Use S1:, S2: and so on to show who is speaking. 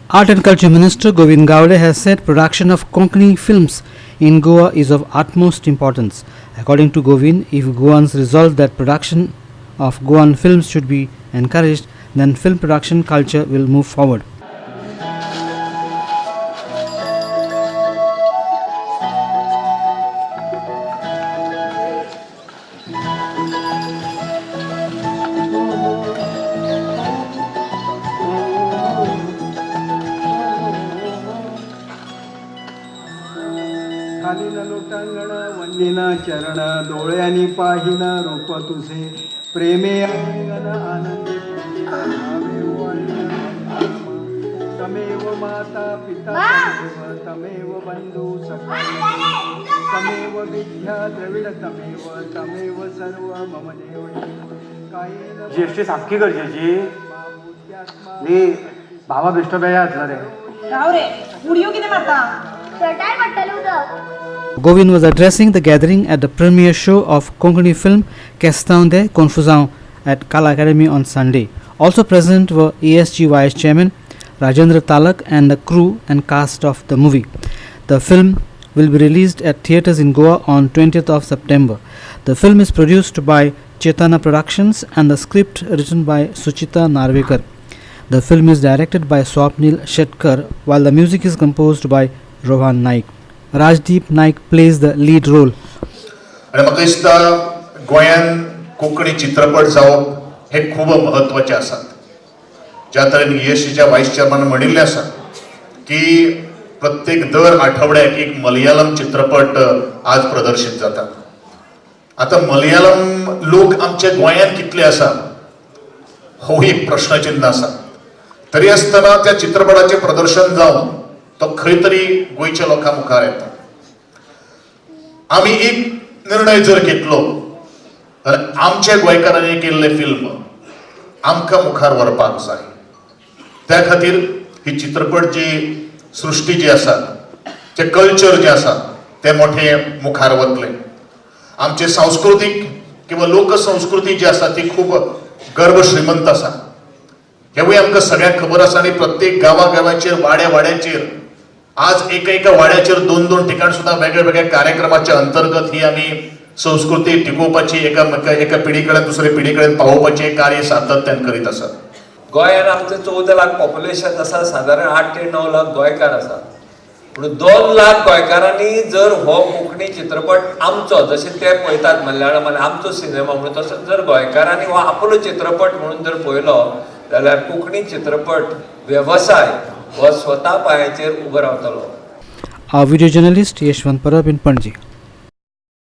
S1: Art and Culture Minister Govind Gaude has said production of Konkani films in Goa is of utmost importance. According to Govind, if Goans resolve that production of Goan films should be encouraged, then film production culture will move forward.
S2: घालीन लोटांगण वंदिन चरण डोळ्यांनी पाहिन रूप तुझे प्रेमे आलिंगन आनंदे भावे वाळीन तमेव माता पिता तमेव तमेव बंधु सखा तमेव विद्या द्रविड तमेव तमेव सर्व मम देव कायेन.
S3: जीएसटी सामकी गरजेची न्ही बाबा बेश्टो बेजार जातलो रे.
S4: राव रे, उडयो कितें मारता?
S5: शर्टार पडटलें उदक.
S1: Govind was addressing the gathering at the premiere show of Konkani film Questão de Confusão at Kala Academy on Sunday. Also present were ESG Vice Chairman Rajendra Talak and the crew and cast of the movie. The film will be released at theatres in Goa on 20th of September. The film is produced by Chetana Productions and the script written by Suchita Narvekar. The film is directed by Swapnil Shetkar, while the music is composed by Rohan Naik. Rajdeep Naik plays the lead role.
S6: आनी म्हाका दिसता गोंयान कोंकणी चित्रपट जावप हे खूब म्हत्वाचें आसात. ज्या तरेन ईएससीच्या वायस चेअरमॅन म्हणिल्लें आसा की प्रत्येक दर आठवड्याक एक मलयालम चित्रपट आज प्रदर्शीत जाता. आतां मलयालम लोक आमच्या गोंयांत कितले आसा हो एक प्रश्नचिन्ह आसा. तरी आसतना त्या चित्रपटाचें प्रदर्शन जावन तो खंय तरी गोंयच्या लोकां मुखार येता. आमी एक निर्णय जर घेतलो जाल्यार आमच्या गोंयकारांनी केल्लें फिल्म आमकां मुखार व्हरपाक जाय. त्या खातीर ही चित्रपट जी सृश्टी जी आसा, तें कल्चर जें आसा तें मोठें मुखार वतलें. आमचे सांस्कृतीक किंवा लोकसंस्कृती जी आसा ती खूब गर्भ श्रीमंत आसा हेवूय आमकां सगळ्यांक खबर आसा. आनी प्रत्येक गांवा गांवाचेर वाड्या वाड्याचेर आज एका एका वाड्याचेर दोन दोन ठिकाण सुद्दां वेगळ्या वेगळ्या कार्यक्रमाच्या अंतर्गत ही आमी संस्कृती टिकोवपाची एका एका पिढी कडेन दुसरे पिढी कडेन पावोवपाचें कार्य सातत्यान करीत आसात.
S7: गोंयांत आमचें 14 लाख पॉप्युलेशन आसा, सादारण 8 ते 9 लाख गोंयकार आसात. पूण 2 लाख गोंयकारांनी जर हो कोंकणी चित्रपट आमचो, जशें ते पळयतात मल्याळम आनी आमचो सिनेमा म्हणून, तसो जर गोंयकारांनी हो आपलो चित्रपट म्हणून जर पळयलो जाल्यार कोंकणी चित्रपट वेवसाय हो स्वता पांयाचेर उबो रावतलो.
S1: Our video journalist Yeshwant Parab in Panaji.